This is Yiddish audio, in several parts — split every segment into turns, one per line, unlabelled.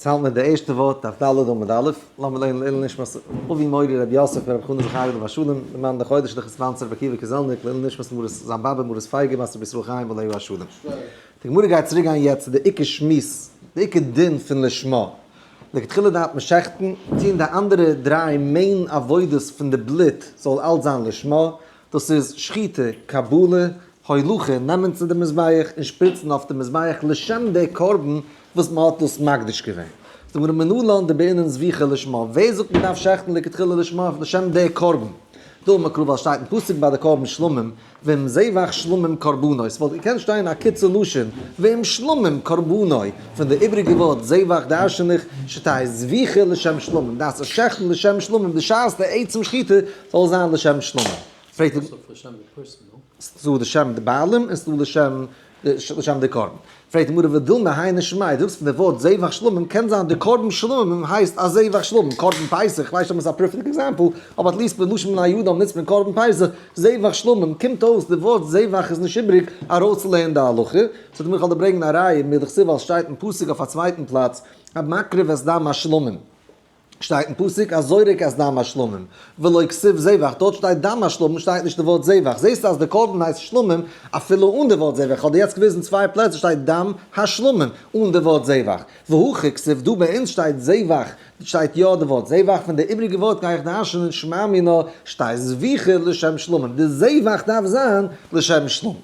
יעצט האלט מיר די ערשטע ווארט דף ד' עמוד א', לאמיר לערנען לעילוי נשמת אבי מורי רבי יוסף ברב חנא זכרי' עליו השלום, למען די חודש לכ' ספאנסער רבי עקיבא קעזעלניק, לעילוי נשמת מרת זיין באבע מרת פייגא בת רבי ישראל חיים עליו השלום. די גמרא גייט צוריק גיין יעצט צו די עיקר שמועס, די עיקר דין פון לשמה. לכתחילה דארף מען שעכטן, טוהן די אנדערע דריי main עבודות פון די בלוט זאל אלץ זיין לשמה, דאס איז שחיטה, קבלה, הולכה, נעמען צו די מזבח און שפריצן אויף די מזבח לשם די קרבן וואס מען האט דאס מקדיש געווען. זאגט די גמרא מנלן דבעינן זביחה לשמה, ווער זאגט מען דארף שעכטן לכתחילה לשמה לשם די קרבן? דאמר קרא ווייל שטייט אין פסוק ביי די קרבן שלמים ועם זבח שלמים קרבנו, ס'וואלט געקענט שטיין א קיצור לשון ועם שלמים קרבנו, פון די איבריגע ווארט זבח דרשן איך שתהא זביחה לשם שלמים, דארפסט עס שעכטן לשם שלמים בשעת די עצם שחיטה זאל זיין לשם שלמים. פרעגט די. ס'דא לשם די בעלים און ס'דא לשם לשם די קרבן. פרעגט די גמרא ודילמא היינו שמיה, דו זאגסט פון די ווארט זבח שלמים קען זיין די קרבן שלמים הייסט א זבח שלמים, קרבן פסח, כ'ווייס נישט אויב עס איז א perfect example, אבער at least בלשון בני אדם נוצט מען קרבן פסח, זבח שלמים, קומט אויס די ווארט זבח איז נישט איבריג ארויסצולערנען די הלכה, זאגט די גמרא כ'וועל דיר ברענגען א ראיה מדכתיב ווייל ס'שטייט אין פסוק אויף א צווייטן פלאץ המקריב את דם השלמים. שטייט אין פסוק הזורק את דם השלמים, ולא כתיב זבח, דארט שטייט דם השלמים שטייט נישט די ווארט זבח, זעסטו אז די קרבן הייסט שלמים אפילו אן די ווארט זבח, כ'האב דיר יעצט געוויזן צוויי פלעצער שטייט דם השלמים אן די ווארט זבח, והכא כתיב דא ביי אונז שטייט זבח שטייט יא די ווארט זבח, פון די איבריגע ווארט גיי איך דרש'נען שמע מינה שתהא זביחה לשם שלמים, די זבח דארף זיין לשם שלמים.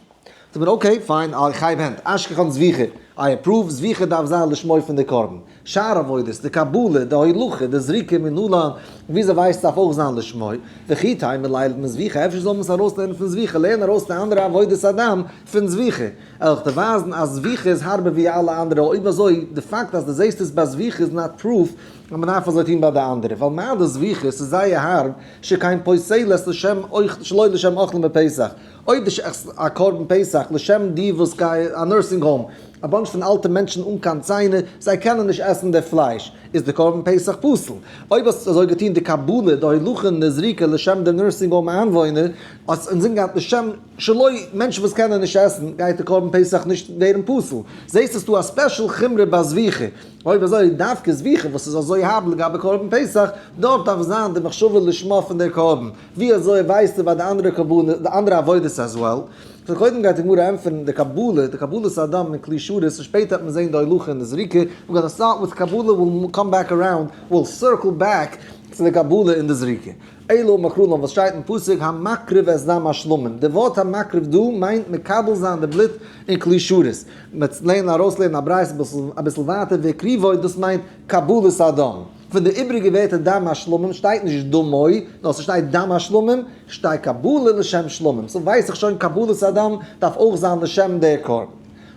זאגט מען okay fine איך הייב הענט, אשכחן זביחה, I approve, זביחה דארף זיין לשמו פון די קרבן, שאר עבודות, די קבלה, די הולכה, די זריקה מנלן, וויאזוי ווייסטו דארף אויך זיין לשמו, וכי תימא לילף מזביחה, אפשר זאל מען עס ארויסלערנען פון זביחה, לערן ארויס די אנדערע עבודת הדם פון זביחה, על איך דיר ווייזן אז זביחה איז הארבער ווי אלע אנדערע, אויב אזוי די פאקט אז דו זעסט עס ביי זביחה איז not proof אז מען דארף אזוי טון ביי די אנדערע, ווייל מה דזביחה, ס'איז זייער הארב, שכן פוסלת לשם שלא לשם אוכלים בפסח. אויב די שעכטסט א קרבן פסח לשם די וואס גייען א nursing home, א bunch פון אלטע מענטשן אן קיין ציינער, זיי קענען נישט עסן די פלייש, איז די קרבן פסח פסול. אויב האסטו אזוי געטון די קבלה, די הולכה און די זריקה לשם די nursing home איינוואוינער, האסט אינזין געהאט לשם שלא מענטשן וואס קענען נישט עסן, גייט די קרבן פסח נישט ווערן פסול. זעסט עס דא א special חומרא ביי זביחה. אויב אזוי דווקא זביחה וואס איז אזוי הארב לגבי קרבן פסח, דארט דארף זיין די מחשבה לשמה פון דער קרבן. ווי אזוי ווייסטו ביי די אנדערע קרבנות, די אנדערע עבודות as well? so קודם גייט די גמרא ענטפערן די קבלה, די קבלת הדם אין כלי שרת, און שפעטער וועט מען זען די הולכה און די זריקה, we're gonna start with קבלה, we'll come back around, we'll circle back צו די קבלה און די זריקה. אלא אמר קרא לן וואס שטייט אין פסוק המקריב את דם השלמים, די ווארט המקריב דא מיינט מקבל זיין די בלוט אין כלי שרת, מ'וועט לערנען ארויסלערנען א ברייתא אביסל ווייטער והקריבו דאס מיינט קבלת הדם. פון די איבריגע ווערטער דם השלמים שטייט נישט דמו, נאר ס'שטייט דם השלמים, שתהא קבלה לשם שלמים, so ווייס איך שוין קבלת הדם דארף אויך זיין לשם דער קרבן.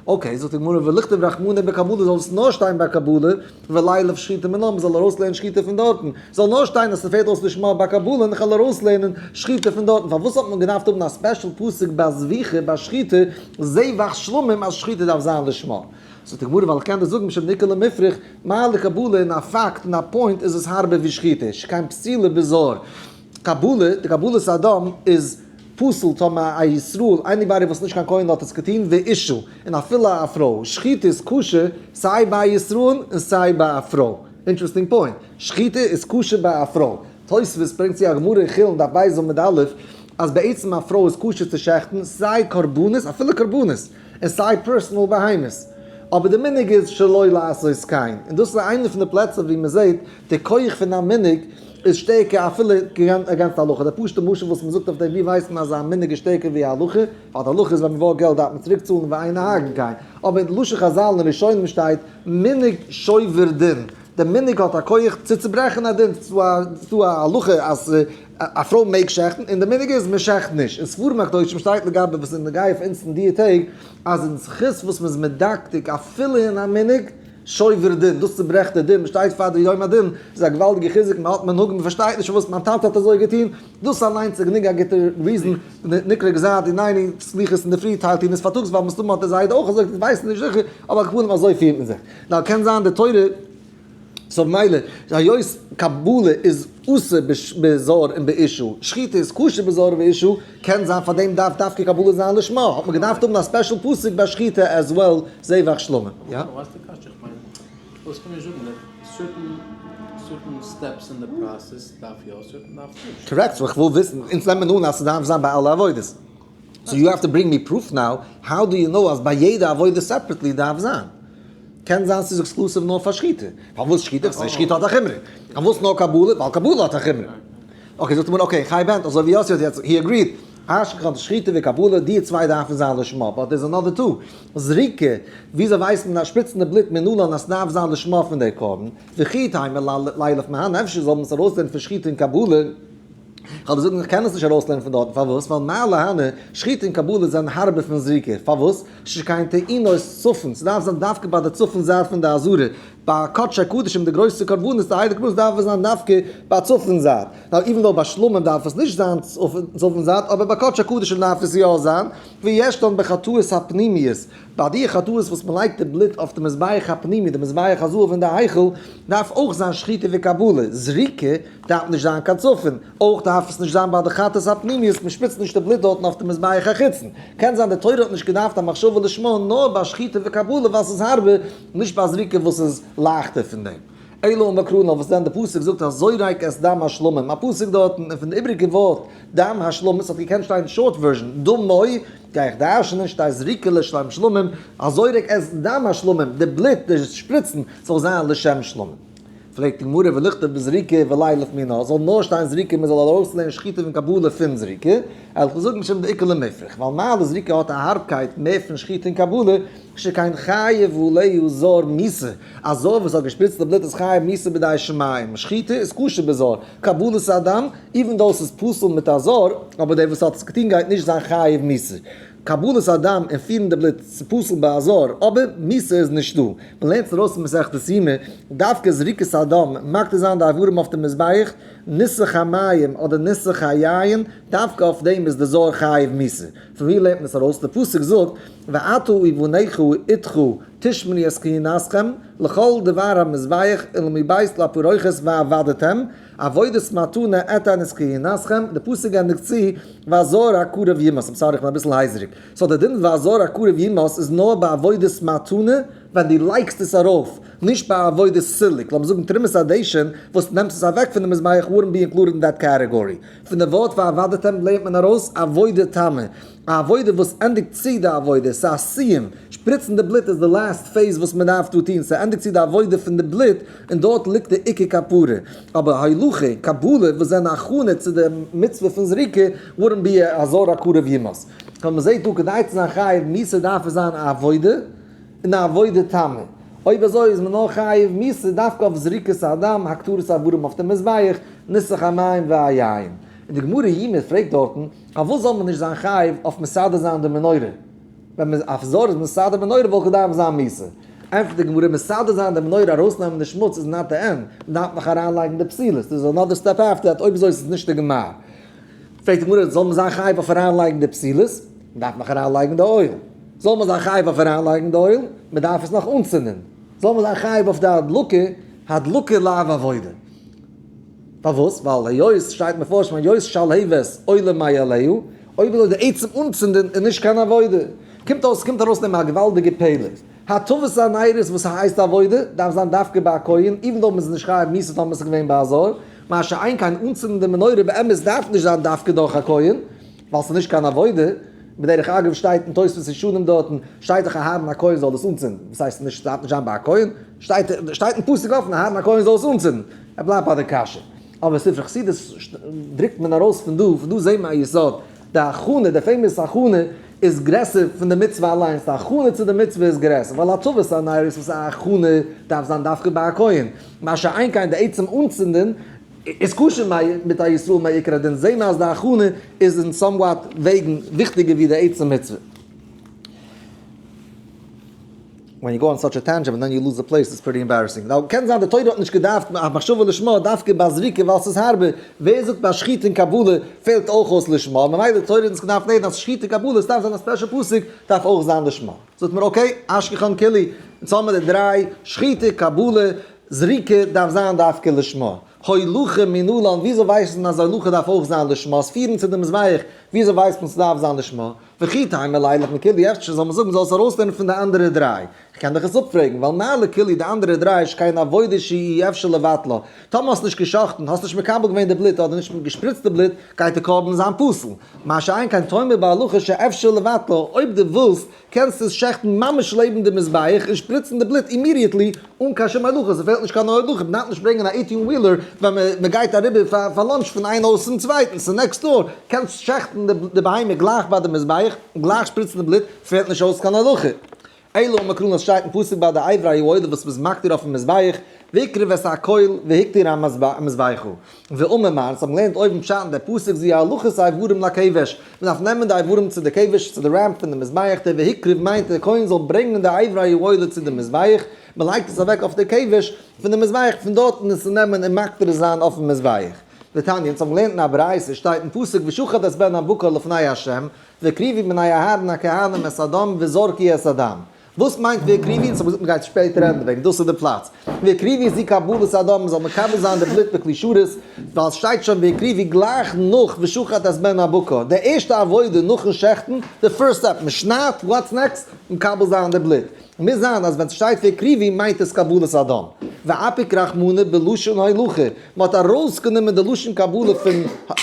okay, זאגט די גמרא ולכתוב רחמנא בקבלה זאל עס נאר שטיין ביי קבלה, ולילף שחיטה מינה, מ'זאל ארויסלערנען שחיטה פון דארטן, זאל נאר שטיין אז ס'פעלט אויס לשמה ביי קבלה און איך וועל ארויסלערנען שחיטה פון דארטן, פארוואס האט מען געדארפט האבן א special פסוק ביי זביחה ביי שחיטה, זבח שלמים אז שחיטה דארף זיין לשמה? זאגט די גמרא ווייל איך קען דיר זאגן משום דאיכא למיפרך מה לקבלה אין א פאקט אין א point איז עס הארבער ווי שחיטה שכן פסולה בזר קבלה די קבלת הדם איז פסול טאמער א ישראל anybody וואס נישט קיין כהן האט עס געטון ואשה און אפילו א פרוי שחיטה איז כשר סיי ביי א ישראל און סיי ביי א פרוי interesting point שחיטה איז כשר ביי א פרוי תוספות ברענגט צו א גמרא אין חולין דף ב' עמוד א' אז בעצם א פרוי איז כשר צו שעכטן סיי קרבנות אפילו קרבנות און סיי personal בהמות. אבער די מנהג איז שלא לעשות כן, און דאס איז איינע פון די פלעצער ווי מען זעט די כח פון א מנהג איז שטערקער אפילו against הלכה, די פשוטע משל וואס מען זאגט אויף דעם ווי ווייסט מען אז א מנהג איז שטערקער ווי א הלכה, ווייל די הלכה איז ווען מען בארגט געלט דארף מען צוריק צאלן ואין נוהגין כן, אבער אין לשון חזל און ראשונים שטייט מנהג שובר דין, די מנהג האט א כח צו צוברעכן א דין, ס'איז דא א הלכה אז א פרוי מעג שעכטן, און די מנהג איז מען שעכט נישט. אין ספרים הקדושים שטייט לגבי וואס איז נוגע פאר אונז אין דיע טעג, אז אין זכות וואס מ'איז מדקדק אפילו אין א מנהג, שובר דין, דאס צוברעכט די דין, מ'שטייט פאר די יום הדין, איז א געוואלדיגע חיזוק, מ'האט מנהגים, מ'פארשטייט נישט פארוואס מיין טאטע האט אזוי געטון, דאס אליינס איז גענוג א גוטע reason, נקרא גזר דין נייני, סליחות אינדערפרי טיילט איר נישט פארטאגס ווייל מסתמא האט דער זיידע אויך אזוי געטון, ווייסן נישט זיכער, אבער על כל פנים אזוי פירט מען זיך. נאר קען זיין די תורה. so ממילא היות קבלה איז אסור בזר און באשה, שחיטה איז כשר בזר ואשה, קען זיין פאר דעם דארף דווקא קבלה זיין לשמה, האט מען געדארפט האבן א special פסוק ביי שחיטה as well, זבח שלמים. יא?
וואס קען מען זאגן that certain certain steps אין די process דארף יא, certain דארף נישט.
Correct, so איך וויל וויסן, אונז נעמען אן אז ס'דארף זיין ביי אלע עבודות. So you have to bring me proof now, how do you know אז ביי יעדע עבודה separately דארף זיין? קען זיין ס'איז exclusive נאר פאר שחיטה. פארוואס שחיטה? כ'זע שחיטה האט א חומרא. פארוואס נאר קבלה? ווייל קבלה האט א חומרא. Okay, זאגט מען okay, חי בנט, אזוי ווי יוסי האט יעצט, he agreed. אשכחן שחיטה וקבלה, די צוויי דארפן זיין לשמה, but there's another two. זריקה, וויאזוי ווייסט מען אז שפריצן די בלוט מנלן אז ס'דארף זיין לשמה פון דער קרבן? וכי תימא לילף מהני, אפשר זאל מען עס ארויסלערנען פון שחיטה און קבלה? כ'וועל דיר זאגן, איך קען עס נישט ארויסלערנען פון דארטן, פארוואס? ווייל מה להנה, שחיטה און קבלה זענען הארבער פון זריקה, פארוואס? שכן טעונות צפון, ס'דארף זיין דווקא ביי די צפון זייט פון די עזרה, ביי קדשי קדשים די גרויסע קרבנות די הייליגע קרבנות דארף עס זיין דווקא ביי צפון זייט, now even though ביי שלמים דארף עס נישט זיין צפון זייט אבער ביי קדשי קדשים דארף עס יא זיין, וישנן בחטאות הפנימיות, ביי די חטאות וואס מען לייגט די בלוט אויף די מזבח הפנימי די מזבח הזהב אין די היכל דארף אויך זיין שחיטה וקבלה, זריקה דארף נישט זיין קיין צפון, אויך דארף עס נישט זיין ביי די חטאת הפנימיות, מען שפריצט נישט די בלוט דארטן אויף די מזבח החיצון. קען זיין די תורה האט נישט געדארפט א מחשבה לשמה נאר ביי שחיטה וקבלה ווייל ס'איז הארבער, נישט ביי זריקה וואס איז לייכטער פון דעם. אלא אמר קרא נאר וואס דען די פסוק זאגט הזורק את דם השלמים, א פסוק דארטן און פון די איבריגע ווארט דם השלמים ס'האט געקענט שטיין short version דמו, גיי איך דרש'נען שתהא זריקה לשם שלמים, הזורק את דם השלמים, די בלוט, די שפריצן, זאל זיין לשם שלמים. פרעגט די גמרא ולכתוב בזריקה ולילף מינה, זאל נאר שטיין זריקה מען זאל ארויסלערנען שחיטה און קבלה פון זריקה, וועל איך זאגן משום דאיכא למיפרך, ווייל מה לזריקה האט א הארבקייט מער פון שחיטה און קבלה, שכן חייב עליה זר מיתה, א זר וואס האט געשפריצט די בלוט איז חייב מיתה בידי שמים, שחיטה איז כשר בזר, קבלת הדם, even though ס'איז פסול מיט א זר, אבער דער וואס האט עס געטון גייט נישט זיין חייב מיתה. קבלת הדם און פירן די בלוט איז פסול ביי א זר, אבער מיתה איז נישטא. מען לערנט ארויס אין מסכת יומא, דווקא זריקת הדם, מקטיר זיין די אברים אויף די מזבח, ניסוך המים אדער ניסוך היין, דווקא אויף דעם איז די זר חייב מיתה. פון ווי לערנט מען עס ארויס? די פסוק זאגט, ואתה ובניך איתך תשמרו את כהונתכם לכל דבר המזבח ולמבית לפרוכת ועבדתם, עבודת מתנה אתן את כהונתכם, די פסוק ענדיגט צו, והזר הקרב יומת, I'm sorry איך בין אביסל הייזעריג, so די דין והזר הקרב יומת איז נאר ביי עבודת מתנה ווען דו לייגסט עס ארויף, נישט ביי עבודת סילוק, לאמיר זאגן תרומת הדשן וואס נעמסט עס אוועק פון די מזבח wouldn't be included in that category. פון די ווארט ועבדתם לערנט מען ארויס עבודה תמה, א עבודה וואס ענדיגט צו די עבודה, ס'איז א סיום, שפריצן די בלוט איז די last phase וואס מען דארף דא טון, ס'ענדיגט צו די עבודה פון די בלוט און דארט ליגט די עיקר כפרה. אבער הולכה, קבלה וואס זענען הכנה צו די מצוה פון זריקה, wouldn't be הזר הקרב יומת. סאו מ'זעט דא כדי צו זיין חייב מיתה דארף עס זיין א עבודה, און א עבודה תמה. אויב אזוי איז מען נאר חייב מיתה דווקא אויף זריקת הדם, הקטרת האברים אויף די מזבח, ניסוך המים והיין. און די גמרא יומא פרעגט דארטן, פארוואס זאל מען נישט זיין חייב אויף מסדר זיין די מנורה? ווען מען אויף זר איז מסדר מנורה וואלט געדארפט זיין מיתה. ענטפערט די גמרא, מסדר זיין די מנורה ארויסנעמען די שמוץ איז not the end, מען דארף נאך אריינלייגן די פתילות, דאס איז another step after that, אויב אזוי איז עס נישט די גמר. פרעגט די גמרא, זאל מען זיין חייב אויף אריינלייגן די פתילות? מען דארף נאך אריינלייגן די oil. זאל מען זיין חייב אויף אריינלייגן די oil? מען דארף עס נאך אנצינדן. זאל מען זיין חייב אויף די הדלקה? הדלקה לאו עבודה. פארוואס? ווייל היות שטייט מפורש היות שלהבת עולה מאליה, אויב אזוי די עצם אנצינדן איז נישט קיין עבודה. קומט אויס קומט ארויס נעמען א געוואלדיגע פלא. הטבת הנרות וואס הייסט עבודה דארף זיין דווקא ביי א כהן, even though מ'איז נישט חייב מיתה טאמער ס'איז געווען ביי א זר, מה שאין כן אנצינדן די מנורה באמת דארף נישט זיין דווקא דורך א כהן, ווייל ס'איז נישט קיין עבודה. בדרך אגב שטייט אין תוספות ראשונים דארטן, שטייט דאך אהרן הכהן זאל דאס אנצינדן, וואס הייסט נישט דארף נישט זיין ביי א כהן? שטייט שטייט אין פסוק אפן אהרן הכהן זאל עס אנצינדן, ער בלייבט ביי די קשיא. אבער ספרי חסידות דרוקט מען ארויס פון דא, פון דא זעהט מען א יסוד, די הכנה, די famous הכנה איז גרעסער פון די מצוה אליינס, די הכנה צו די מצוה איז גרעסער, ווייל הטבת הנרות וואס איז א הכנה דארף זיין דווקא ביי א כהן, מה שאין כן די עצם אנצינדן איז כשר מיט א ישראל מעיקר הדין, זעהן מיר אז די הכנה איז אין somewhat וועגן וויכטיגער ווי די עצם מצוה. When you go on such a tangent and then you lose the place it's pretty embarrassing. Now קען זיין די תורה האט נישט געדארפט א מחשבה לשמה דווקא ביי זריקה ווייל ס'איז הארבער, ווער זאגט ביי שחיטה און קבלה פעלט אויך אויס לשמה, ממילא די תורה האט אונז געדארפט לערנען אז שחיטה און קבלה עס דארף זיין א special פסוק דארף אויך זיין לשמה. זאגט מען okay, אשכחן כולהו, אונז האמיר די דריי, שחיטה, קבלה, זריקה דארף זיין דווקא לשמה. הולכה מנלן, וויאזוי ווייסט מען אז הולכה דארף אויך זיין לשמה? עס פירן צו די מזבח, וויאזוי ווייסט מען ס'דארף זיין לשמה? וכי תימא לילף מכולהו, אפשר זאל מען זאגן מ'זאל עס ארויסלערנען פון די אנדערע דריי. כ'קען דיך עס אפפרעגן, ווייל מה לכולהו די אנדערע דריי שכן עבודה שאי אפשר לבטלה. טאמער האסט נישט גע'שחט'ן, האסט נישט מקבל געווען די בלוט אדער נישט געשפריצט די בלוט, גייט די קרבן זיין פסול. מה שאין כן תאמר בהולכה שאפשר לבטלה, אויב דו ווילסט, קענסטו עס שעכטן ממש לעבן די מזבח און שפריצן די בלוט immediately אן קיין שום הולכה, ס'פעלט נישט קיין הולכה, מ'דארף נישט ברענגען א 18 wheeler ווען מ'גייט אריבער פאר lunch פון איין הויז צום צווייטן, ס'איז next door, קענסט שעכטן די בהמה גלייך ביי די מזבח און גלייך שפריצן די בלוט, פעלט נישט אויס קיין הולכה. אלא אמר קרא עס שטייט אין פסוק ביי די אברי העולה וואס מ'איז מקטיר אויפן מזבח, והקריב את הכל והקטיר המזבחה. ואמר מר, אונז האבן געלערנט אויבן פשט אין דער פסוק זו הולכת האיברים לכבש, מען דארף נעמען די איברים צו די כבש, צו די ramp פון די מזבח, דער והקריב מיינט דער כהן זאל ברענגען די אברי העולה צו די מזבח, מען לייגט עס אוועק אויף די כבש פון די מזבח, פון דארטן עס צו נעמען און מקטיר זיין אויפן מזבח. ותניא, אונז האבן געלערנט אין א ברייתא, שטייט אין פסוק ושחט את בן הבקר לפני ה', והקריבו בני אהרן הכהנים את הדם וזרקו את הדם. וואס מיינט והקריבו? אונז האבן געזאגט מ'גייט שפעטער רעדן וועגן דאס איז די פלאץ. והקריבו זו קבלת הדם, מ'זאל מקבל זיין די בלוט בכלי שרת, ווייל ס'שטייט שוין והקריבו גלייך נאך ושחט את בן הבקר. די ערשטע עבודה נאכן שעכטן, די first step, מ'שניידט, what's next? מקבל זיין די בלוט. מוז זיין אז ווען ס'שטייט והקריבו מיינט עס קבלת הדם. ואפיק רחמנא בלשון הולכה, מ'האט ארויסגענומען די לשון קבלה פון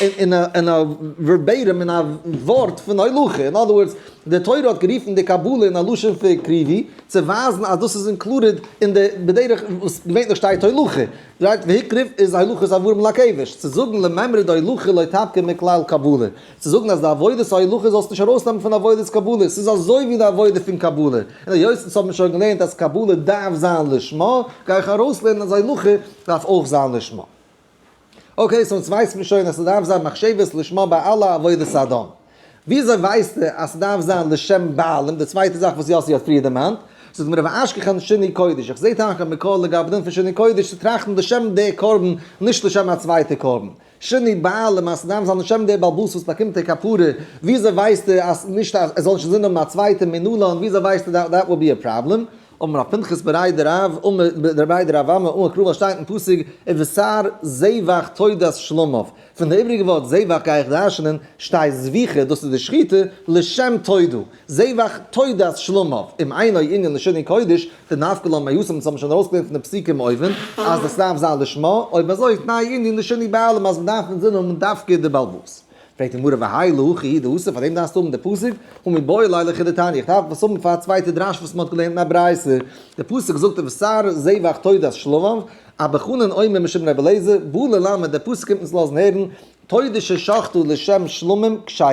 אין א verbatim אין א ווארט פון הולכה, in other words, די תורה האט גערופן די קבלה אין א לשון פון והקריבו, צו ווייזן אז דאס איז included אין די בדרך וואס געווענליך שטייט הולכה. right והקריב איז הולכת איברים לכבש, צו זאגן למימרא דהולכה לא תפקא מכלל קבלה. צו זאגן אז די עבודת ההולכה זאלסטו נישט ארויסנעמען פון עבודת קבלה, ס'איז אזוי ווי די עבודה פון קבלה, און היות אונז האבן שוין געלערנט אז קבלה דארף זיין לשמה, גיי איך ארויסלערנען אז הולכה דארף אויך זיין לשמה. okay, so אונז ווייסט מען שוין אז ס'דארף זיין מחשבת לשמה ביי אלע עבודת האדם. וויאזוי ווייסטו אז ס'דארף זיין לשם בעלים, די צווייטע זאך וואס יאסי האט פריער דערמאנט? זאגט מיר ואשכחן שינוי קודש, איך זעה טאקע מקור לגבי דעם פון שינוי קודש צו טראכטן לשם די קרבן, נישט לשם א צווייטע קרבן. שינוי בעלים אז ס'דארף זיין לשם דער בעל הבית וואס באקומט די כפרה, וויאזוי ווייסטו אז נישט אז ער זאל נישט אינזין האבן א צווייטע מנלן, וויאזוי ווייסטו that that will be a problem? אמר רב פנחס בריה דרב אמר בריה דרב אמי אמר קרא ווייל שטייט אין פסוק ובשר זבח תודת שלמיו, פון די איבריגע ווארט זבח גיי איך דרש'נען שתי זביחה דאס איז די שחיטה לשם תודה, זבח תודת שלמיו, אם אינו ענין לשינוי קודש, דנפקא לן מהתם, אונז האבן שוין ארויסגעלערנט פון די פסוקים אויבן, אז עס דארף זיין לשמה, אויב אזוי איז תנאי ענין לשינוי בעלים אז מ'דארף אינזין האבן דווקא די בעל הבית. פרעגט די גמרא והאי להכי הוא דאתא, פארדעם דארפסטו האבן די פסוק, הא מיבעי ליה לכדתניא, איך דארף עס האבן פאר א צווייטע דרש וואס מ'האט געלערנט אין א ברייתא, די פסוק זאגט ובשר זבח תודת שלמיו, אבא חנן אומר משום רבי אליעזר, בא ללמד, די פסוק קומט אונז לאזן הערן, תודה ששחטו לשם שלמים כשרה.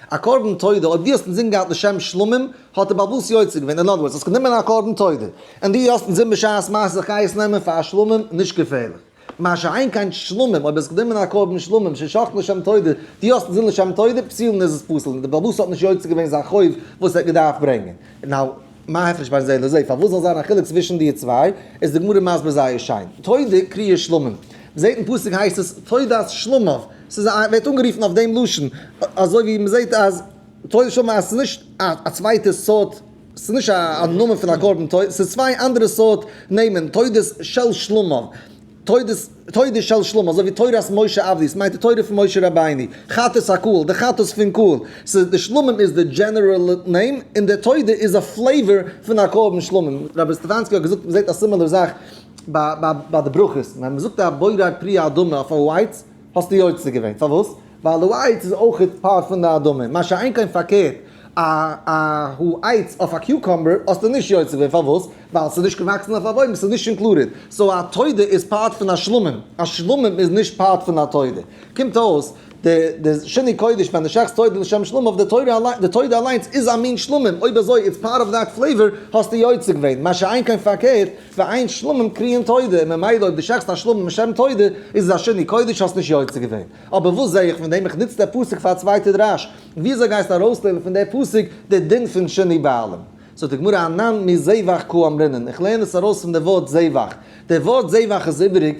א קרבן תודה, אויב דו האסט אינזין געהאט לשם שלמים, האט דער בעל הבית יוצא געווען, in other words, האסט גענומען א קרבן תודה, און דו האסט אינזין בשעת מעשה איך גיי עס נעמען פאר א שלמים, נישט געפערליך. מה שאין כן שלמים, אויב האסט גענומען א קרבן שלמים ששחטו לשם תודה, דו האסט אינזין לשם תודה, פסולין איז עס פסול, און דער בעל הבית האט נישט יוצא געווען זיין חוב וואס ער האט געדארפט ברענגען. now, מה הפרש בין זה לזה, פארוואס זאל זיין א חילוק צווישן די צוויי, איז די גמרא מסביר זייער שיין, תודה קריאה שלמים, מ'זעט אין פסוק הייסט עס תודת שלמיו, ס'איז א ווערט אנגערופן אויף דעם לשון, אזוי ווי מ'זעט אז תודת שלמיו אז ס'איז נישט א צווייטע סארט, ס'איז נישט א נאמען פון א קרבן תודה, ס'איז צוויי אנדערע סארט נעמען, תודת של שלמיו. תודה של שלמה, אזוי ווי תורת משה עבדי, ס'מיינט די תורה פון משה רבינו, חטאת הקהל, די חטאת פון קהל, ס'איז די שלמים איז די general name, און די תודה איז א flavor פון א קרבן שלמים. רבי סטעפאנסקי האט געזאגט, מ'זעט א similar זאך ביי די ברכות, ווען מ'זאגט א בורא פרי האדמה אויף א ווייץ, האסטו יוצא געווען, פארוואס? ווייל די ווייץ איז אויך part פון די אדמה, מה שאין כן פארקערט, א העץ אויף א cucumber האסטו נישט יוצא געווען, פארוואס? ווייל ס'איז נישט געוואקסן אויף א בוים, ס'איז נישט included, so א תודה איז part פון א שלמים, א שלמים איז נישט part פון א תודה. קומט אויס, די שינוי קודש ווען די שעכטסט תודה לשם שלמיו, די תורה אליין, די תודה אליינס איז א מין שלמים, אויב אזוי it's part of that flavor, האסטו יוצא געווען, מה שאין כן פארקערט, ואין שלמים קרויין תודה, און ממילא אויב די שעכטסט א שלמים לשם תודה, איז עס א שינוי קודש, האסט נישט יוצא געווען. אבער וואס זע איך פון דעם? איך נוץ דער פסוק פאר א צווייטע דרש. וויאזוי גייסטו ארויסלערנען פון דער פסוק די דין פון שינוי בעלים? זאגט די גמרא אנן מזבח קא אמרינן, איך לערן עס ארויס פון די ווארט זבח. די ווארט זבח איז איבעריג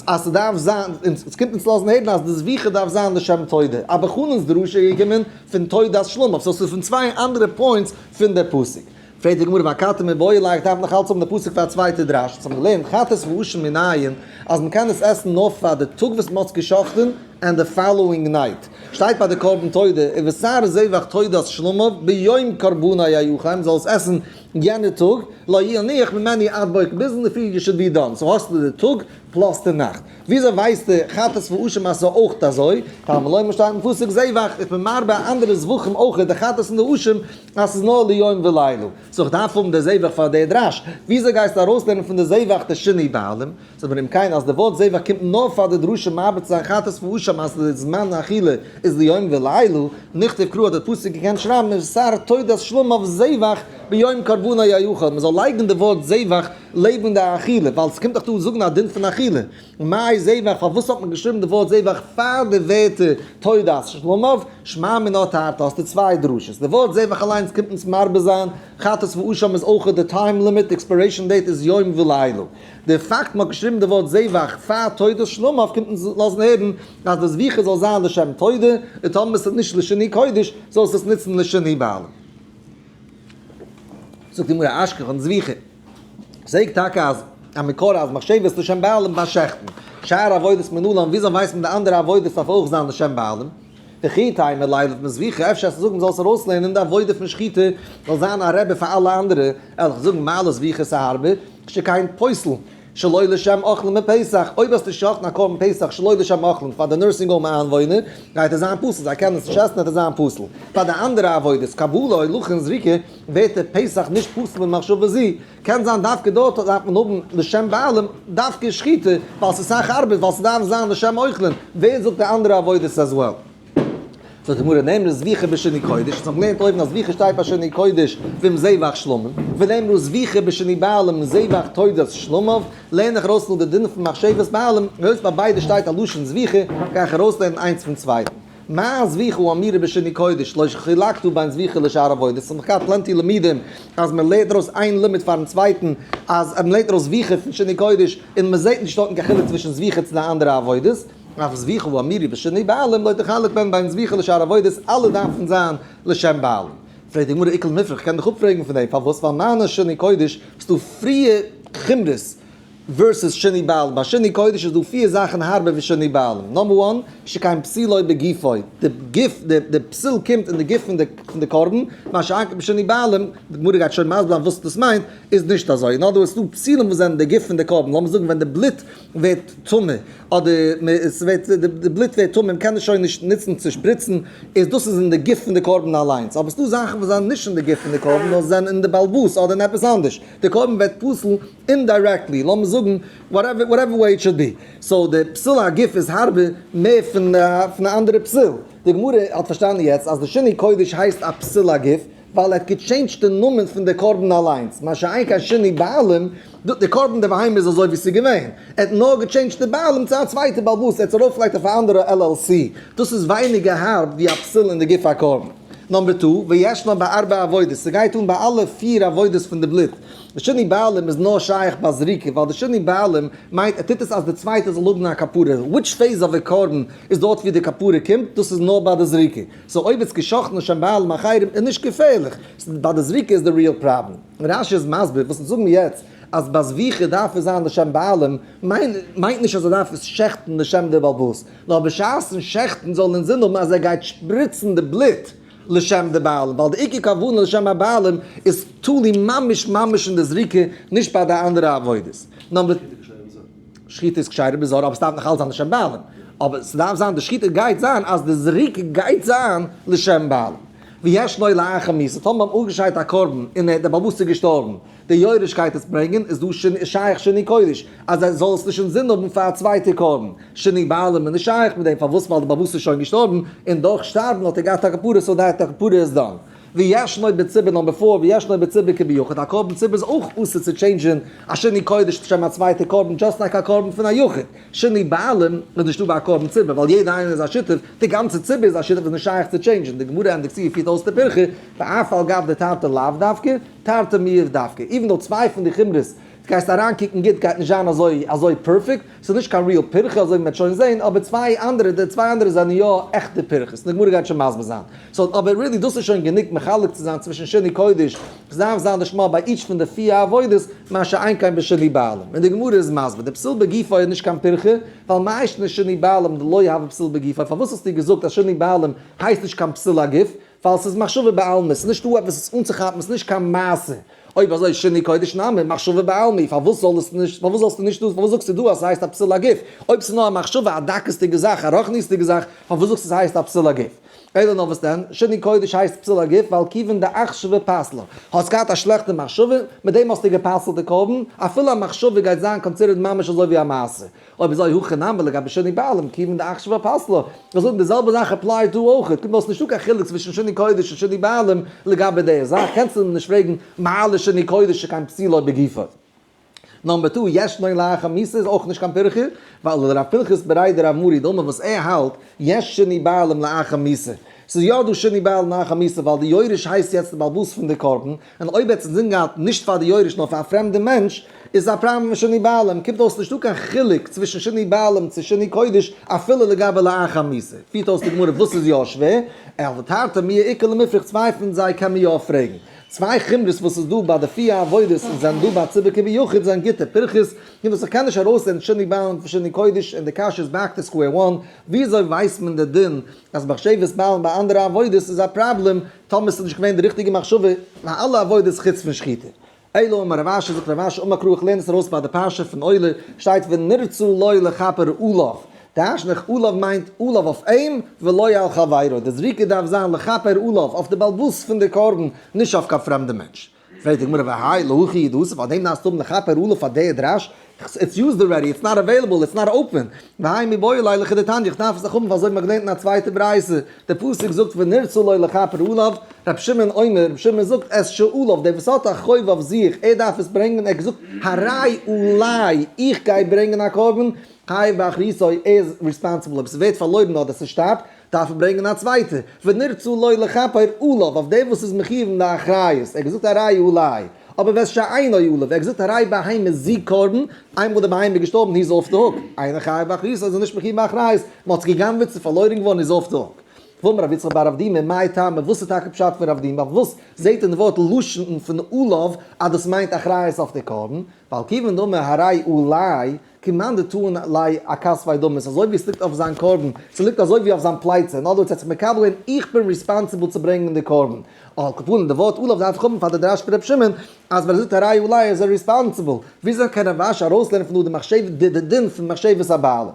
אז ס'דארף זיין, און עס קומט אונז לאזן הערן אז די זביחה דארף זיין לשם תודה. אבא חנן'ס דרשה איז געקומען פון תודת שלמיו, so ס'איז פון צוויי אנדערע points פון דער פסוק. פרעגט די גמרא ואכתי מיבעי ליה, איך דארף נאך אלץ האבן די פסוק פאר א צווייטע דרש, אונז האבן געלערנט חטאת ואשם מנין אז מען קען עס עסן נאר פאר די טאג וואס מען האט עס גע'שחט'ן and the following night, שטייט ביי די קרבן תודה, ובשר זבח תודת שלמיו ביום קרבנו יאכל, מען זאל עס עסן יענע טאג, לא ינוח ממנו עד בוקר, ביז אינדערפרי you should be done, so האסטו די טאג plus די נאכט. וויאזוי ווייסטו חטאת ואשם אז ס'איז אויך אזוי? תלמוד לומר שטייט אין פסוק זבח, איך בין מרבה אנדערע זבחים אויך, די חטאת און די אשם, אז ס'איז נאר ליום ולילה. so איך דארף האבן די זבח פאר די דרש. וויאזוי גייסטו ארויסלערנען פון די זבח די שינוי בעלים? זאגט מען אם כן אז די ווארט זבח קומט נאר פאר די דרשה מרבה צו זיין חטאת ואשם אז די זמן האכילה איז ליום ולילה, נכתוב קרא האט די פסוק געקענט שרייבן ובשר תודת שלמיו זבח ביום קרבנו יאכל, מען זאל לייגן די ווארט זבח לעבן די אכילה, ווייל ס'קומט דאך דא זאגן א דין פון אכילה. מאי זבח, פארוואס האט מען געשריבן די ווארט זבח פאר די ווערטער תודת שלמיו? שמע מינה תרתי, האסטו צוויי דרשות. די ווארט זבח אליינס קומט אונז מרבה זיין, חטאת ואשם איז אויך די time limit, די expiration date איז יום ולילה. די פאקט מ'האט געשריבן די ווארט זבח פאר תודת שלמיו קומט אונז לאזן הערן אז די זביחה זאל זיין לשם תודה, און טאמער ס'איז נישט לשינוי קודש זאלסטו עס נוצן לשינוי בעלים. זאגט די גמרא אשכחן זביחה. זעהט טאקע אז א מקור אז מחשבת לשם בעלים ביי שעכטן. שאר עבודות מנלן, וויאזוי ווייסט מען די אנדערע עבודות דארף אויך זיין לשם בעלים? וכי תימא לילף מזביחה, אפשר אז זאגן זאלסט ארויסלערנען די עבודה פון שחיטה זאל זיין א רבי פאר אלע אנדערע, וועל איך זאגן מה לזביחה ס'הארבער, שכן פוסל שלא לשם אוכלים בפסח, אויב האסטו שחט'ן א קרבן פסח שלא לשם אוכלים פאר די nursing home איינוואוינער, גייט עס זיין פסול, זיי קענען עס נישט עסן וועט עס זיין פסול. פאר די אנדערע עבודות, קבלה, הולכה און זריקה, ווערט דער פסח נישט פסול במחשבה זו, קען זיין דווקא דארט דארף מען האבן לשם בעלים דווקא שחיטה, ווייל ס'איז סאך ארבעט, ווייל ס'דארף זיין לשם אוכלים, ווער זאגט די אנדערע עבודות as well? זאגט די גמרא, נאמרה זביחה בשינוי קודש, אונז האבן געלערנט אויבן אז זביחה שטייט ביי שינוי קודש ועם זבח שלמים, ונאמרה זביחה בשינוי בעלים זבח תודת שלמיו, לערן איך ארויס נאר די דין פון מחשבת בעלים, היות ביי ביידע שטייט א לשון זביחה, גיי איך ארויסלערנען איינס פון צווייטן. מה זביחה האמורה בשינוי קודש, לא חילקת בין זביחה לשאר עבודות, ס'האט מיך געהאט plenty לימודים אז מען לערנט ארויס איין לימוד פארן צווייטן, אז מען לערנט ארויס זביחה פון שינוי קודש, און מען זעט נישט דארטן קיין חילוק צווישן זביחה צו די אנדערע עבודות, אף זביחה האמורה בשינוי בעלים לא תחלק בין בין זביחה לשאר עבודות, אלע דארפן זיין לשם בעלים. פרעגט די גמרא איכא למיפרך, כ'קען דיך אפפרעגן פון דעם, פארוואס? ווייל מיינע שינוי קודש איז דא פריע חומרות versus שינוי בעלים. ביי שינוי קודש איז דא פיר זאכן הארבער ווי שינוי בעלים. number one, שכן פסולו בגופו. די גוף, די פסול קומט אין די גוף פון די קרבן, מה שאין כן בשינוי בעלים, די גמרא גייט שוין מסביר זיין וואס דאס מיינט, איז נישט אזוי. נאר דא איז דא פסולים וואס זענען די גוף פון די קרבן. לאמיר זאגן ווען די בלוט ווערט טמא, אדער עס ווערט, די בלוט ווערט טמא, מ'קען עס שוין נישט נוצן צו שפריצן, איז דאס איז אין די גוף פון די קרבן אליינס. אבער ס'דא זאכן וואס זענען נישט אין די גוף פון די קרבן, נאר זענען אין די בעל הבית אדער אין עפעס אנדערש. די קרבן ווערט פסול indirectly, לאמיר זאגן whatever whatever way it should be, so די פסול הגוף איז הארבער מער פון פון א אנדערע פסול, די גמרא האט פארשטאנען יעצט אז די שינוי קודש הייסט א פסול הגוף ווייל ער האט געטשעינדזשט די נאמען פון די קרבן אליינס, מה שאין כן שינוי בעלים, די קרבן די בהמה איז אזוי ווי ס'איז געווען, ער האט נאר געטשעינדזשט די בעלים צו א צווייטע בעל הבית, ער האט עס ארויפגעלייגט אויף א אנדערע LLC, דאס איז ווייניגער הארב ווי א פסול אין די גוף הקרבן. number two, וישנה בארבע עבודות, ס'גייט אן ביי אלע פיר עבודות פון די בלוט. די שינוי בעלים איז נאר שייך ביי זריקה, ווייל די שינוי בעלים מיינט ער טוט עס אז די צווייטע זאל האבן א כפרה, which phase of a קרבן איז דארט ווי די כפרה קומט, דאס איז נאר ביי די זריקה. so אויב איז געשאכטן לשם בעלים אחרים איז נישט געפערליך, ביי די זריקה איז די real problem. רש"י איז מסביר וואס אונז זאגן יעצט אז ביי זביחה דארף עס זיין לשם בעלים, מיינט נישט אז ער דארף עס שעכטן לשם די בעל הבית, נאר בשעת'ן שעכטן זאל אינזין האבן אז ער גייט שפריצן די בלוט לשם די בעלים, ווייל די עיקר כוונה לשם הבעלים איז תלוי ממש ממש אין די זריקה, נישט ביי די אנדערע עבודות. number. שחיטה איז כשרה בזר אבער ס'דארף נאך אלץ זיין לשם בעלים. אבער ס'דארף זיין די שחיטה גייט זיין אז די זריקה גייט זיין לשם בעלים. וישנו לאחר מיתה, טאמער מ'האט אפגעשיידט א קרבן און דער בעל הבית איז געשטארבן, די יורש גייט עס ברענגען, איז דא שייך שינוי קודש אז ער זאל עס נישט אינזין האבן פאר א צווייטע קרבן, שינוי בעלים איז נישט שייך מיט דעם, פארוואס? ווייל די בעל הבית איז שוין געשטארבן, און דורך שטארבן האט ער געהאט א כפרה, so די כפרה איז done. וישנו בציבור number four, וישנו בציבור כביחיד, א קרבן ציבור איז אויך אסור צו טשעינדזשען א שינוי קודש לשם א צווייטע קרבן, just like א קרבן פון א יחיד. שינוי בעלים איז נישטא ביי א קרבן ציבור, ווייל יעדער איינער איז א שותף, די גאנצע ציבור איז א שותף איז נישט שייך צו טשעינדזשען, די גמרא ענדיגט צו און פירט אויס די פירכא, ואף על גב דתרתי לאו דווקא, תרתי מיהא דווקא, even though צוויי פון די חומרות גייסט אריינקוקן גוט גייט נישט זיין אזוי אזוי perfect, ס'איז נישט קיין real פירכא אזוי ווי מ'וועט שוין זעהן, אבער צוויי אנדערע די צוויי אנדערע זענען יא עכטע פירכות, און די גמרא גייט שוין מסביר זיין. so אבער really דאס איז שוין גענוג מחלק צו זיין צווישן שינוי קודש, ס'דארף זיין לשמה ביי each פון די פיר עבודות, מה שאין כן בשינוי בעלים. און די גמרא איז מסביר, די פסול בגופו איז נישט קיין פירכא, ווייל מאי שנא שינוי בעלים דלא הוי פסול בגופו, פארוואס האסטו געזאגט אז שינוי בעלים הייסט נישט קיין פסול הגוף? ווייל ס'איז מחשבה בעלמא, ס'איז נישטא עפעס עס אנצוכאפן, ס'איז נישט קיין מעשה. אויב אזוי שינוי קודש נמי, מחשבה בעלמא, פארוואס זאל עס נישט, פארוואס זאלסטו נישט דא, פארוואס זאגסטו דא אז ס'הייסט א פסול הגוף? אויב ס'איז נאר א מחשבה, א דקות'דיגע זאך, א רוחניות'דיגע זאך, פארוואס זאגסטו ס'הייסט א פסול הגוף? אלא נאר וואס דען, שינוי קודש הייסט פסול הגוף ווייל כיוון דאחשבה פסלה. האסט געהאט א שלעכטע מחשבה, מיט דעם האסטו גע'פסל'ט די קרבן, אפילו א מחשבה גייט זיין considered ממש אזוי ווי א מעשה. אויב אזוי הכא נמי לגבי שינוי בעלים כיוון דאחשבה פסלה, זאל זאגן די זעלבע זאך apply ט דא אויך, קומט אויס נישטא קיין חילוק צווישן שינוי קודש און שינוי בעלים לגבי די זאך, קענסטו נישט פרעגן מה לשינוי קודש שכן פסולו בגופו. number two, ישנו לאחר מיתה איז אויך נישט קיין פירכא, ווייל לרב פנחס בריה דרב מרי דאמר וואס ער האלט, יש שינוי בעלים לאחר מיתה. ס'איז יא דא שינוי בעלים לאחר מיתה ווייל די יורש הייסט יעצט די בעל הבית פון די קרבן, און אויב ער האט אינזין געהאט נישט פאר די יורש נאר פאר א פרעמדע מענטש, איז א פראבלעם פון שינוי בעלים, קומט אויס נישטא קיין חילוק צווישן שינוי בעלים צו שינוי קודש אפילו לגבי לאחר מיתה. פירט אויס די גמרא וואס איז יא שווער, אלא תרתי מיהא איכא למיפרך צוויי פון זיי קען מען יא פרעגן. צוויי חומרות וואס איז דא ביי די פיר עבודות און זענען דא ביי ציבור כביחיד זענען גוטע פירכות, און וואס איך קען נישט ארויסלערנען שינוי בעלים פון שינוי קודש און די קשיא איז back to square one, וויאזוי ווייסט מען די דין אז מחשבת בעלים ביי אנדערע עבודות איז א פראבלעם טאמער ס'איז נישט געווען די ריכטיגע מחשבה ביי אלע עבודות חוץ פון שחיטה. אלא אמר רב אשי זאגט רב אשי אמר קרא איך לערן עס ארויס ביי די פרשה פון עולה שטייט ונרצה לו לכפר עליו דרש'ן איך עליו מיינט עליו אויף אים ולא על חברו די זריקה דארף זיין לכפר עליו אויף די בעל הבית פון די קרבן נישט אויף קיין פרעמדע מענטש. פרעגט די גמרא והאי להכי הוא דאתא פאר דעם דארפסטו האבן לכפר עליו פאר די דרש it's used already it's not available it's not open והאי מיבעי ליה לכדתניא איך דארף עס דאך האבן פאר אזוי ווי מ'האט געלערנט אין א צווייטע ברייתא דער פסוק זאגט ונרצה לו לכפר עליו, רבי שמעון אומר, רבי שמעון זאגט את שעליו, דער וואס האט א חוב אויף זיך, ער דארף עס ברענגען, ער האט געזאגט הרי עלי, איך גיי ברענגען א קרבן, חייב באחריותו, ער איז responsible, אויב ס'ווערט פארלוירן אדער ס'שטארבט, דארף ער ברענגען א צווייטע, ונרצה לו לכפר עליו, אויף דעם וואס איז מחיוב אין די אחריות, ער האט געזאגט הרי עלי, אבער ואת שאינו עליו, ער האט געזאגט הרי בהמה זו קרבן, איינמאל די בהמה איז געשטארבן he's off the hook, אינו חייב באחריות איז ער נישט מחיוב באחריות, מען האט עס גע'גנב'עט ס'איז פארלוירן געווארן he's off the hook. ואמר רב יצחק בר אבדימי מאי טעמא וואס איז טאקע פשט פון רב דימי וואס זעהט אין די ווארט לשון פון עליו אז דאס מיינט אחריות אויף די קרבן, ווייל כיוון דאמר הרי עלי כמאן דטעין ליה אכתפיה דמי, ס'איז אזוי ווי עס ליגט אויף זיין קרבן, ס'ליגט אזוי ווי אויף זיין פלייצע, אין other words ער האט זיך מקבל געווען איך בין responsible צו ברענגען די קרבן. על כל פנים די ווארט עליו דארף איך האבן פאר די דרש פון ר' שמעון אז ווען ער זאגט הרי עלי איז ער responsible, וויאזוי קען רב אשי ארויסלערנען פון דא די מחשבה די די דין פון מחשבת הבעלים?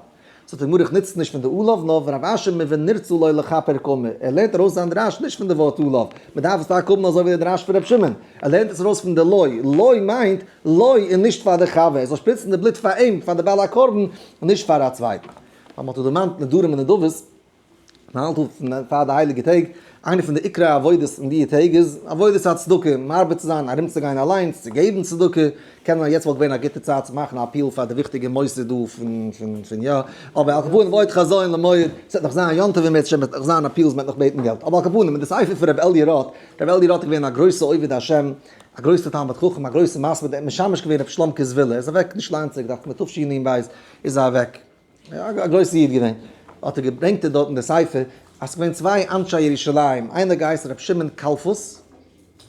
זאגט די גמרא איך נוץ נישט פון די עליו נאר רב אשי מונרצה לו לכפר קאמר, ער לערנט ארויס זיין דרש נישט פון די ווארט עליו, מען דארף עס טאקע האבן אזוי ווי די דרש פון ר' שמעון, ער לערנט עס ארויס פון די לו, לו מיינט לו און נישט פאר די חבר, ער זאל שפריצן די בלוט פאר אים, פאר די בעל הקרבן, און נישט פאר א צווייטן. ווייל מען האט דא דערמאנט נדרים און נדבות. מען האלט אפ פאר די הייליגע טעג, איינע פון די עיקרי עבודות אין די טעג איז עבודת הצדקה, מרבה צו זיין, ארומצוגיין אליינס, צו געבן צדקה, קען זיין יעצט וואלט געווען א גוטע צייט צו מאכן א appeal פאר די וויכטיגע מוסד דא פון פון פון יא, אבער על כל פנים ועוד חזון למועד, ס'וועט נאך זיין יום טוב אם ירצה השם, וועט נאך זיין appeals, מ'וועט נאך בעטן געלט, אבער על כל פנים אין די ספר פון רבי אלי' ראטה, רבי אלי' ראטה איז געווען א גרויסע עובד השם, א גרויסע תלמיד חכם, א גרויסע מתמיד, ער האט משמש געווען רבי שלומ'קע זוויהלער, ער איז אוועק נישט לאנג צוריק, דאכט מיר תשנ"ב איז ער אוועק. א גרויסע איד געווען, האט ער געברענגט דארט אין די ספר, אז ס'געווען צוויי אנשי ירושלים, איינער געהייסן רבי שמעון קלפוס,